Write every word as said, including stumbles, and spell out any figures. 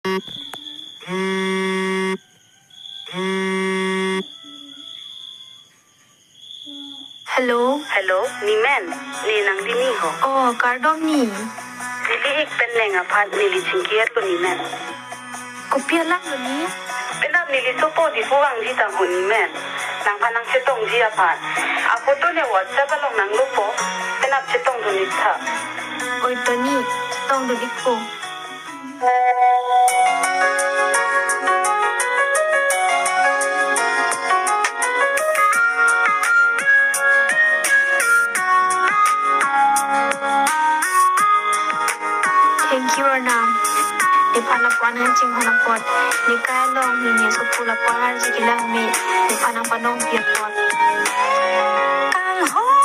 Hello. Hello, ne men, ne nangli ni ho? Oh, kardom ni. Neli ik pen neng aphan neli chingki-etlo ne men. Kopi alam lo ni? Penap neli sopo Diphu vangji tang ho ne men. Nangphan nangchetongji aphan. A-photo ne WhatsApp along nanglopo. Penap chetongdun-ik tha. Oi to ni, chetongdun-ikpo. Thank you, Arnam. Nephan lapu-an nangchinghon apot, ne kai along ne sopo lapu-an arje kelang me, nephan nangpanongpi apot. Kanghon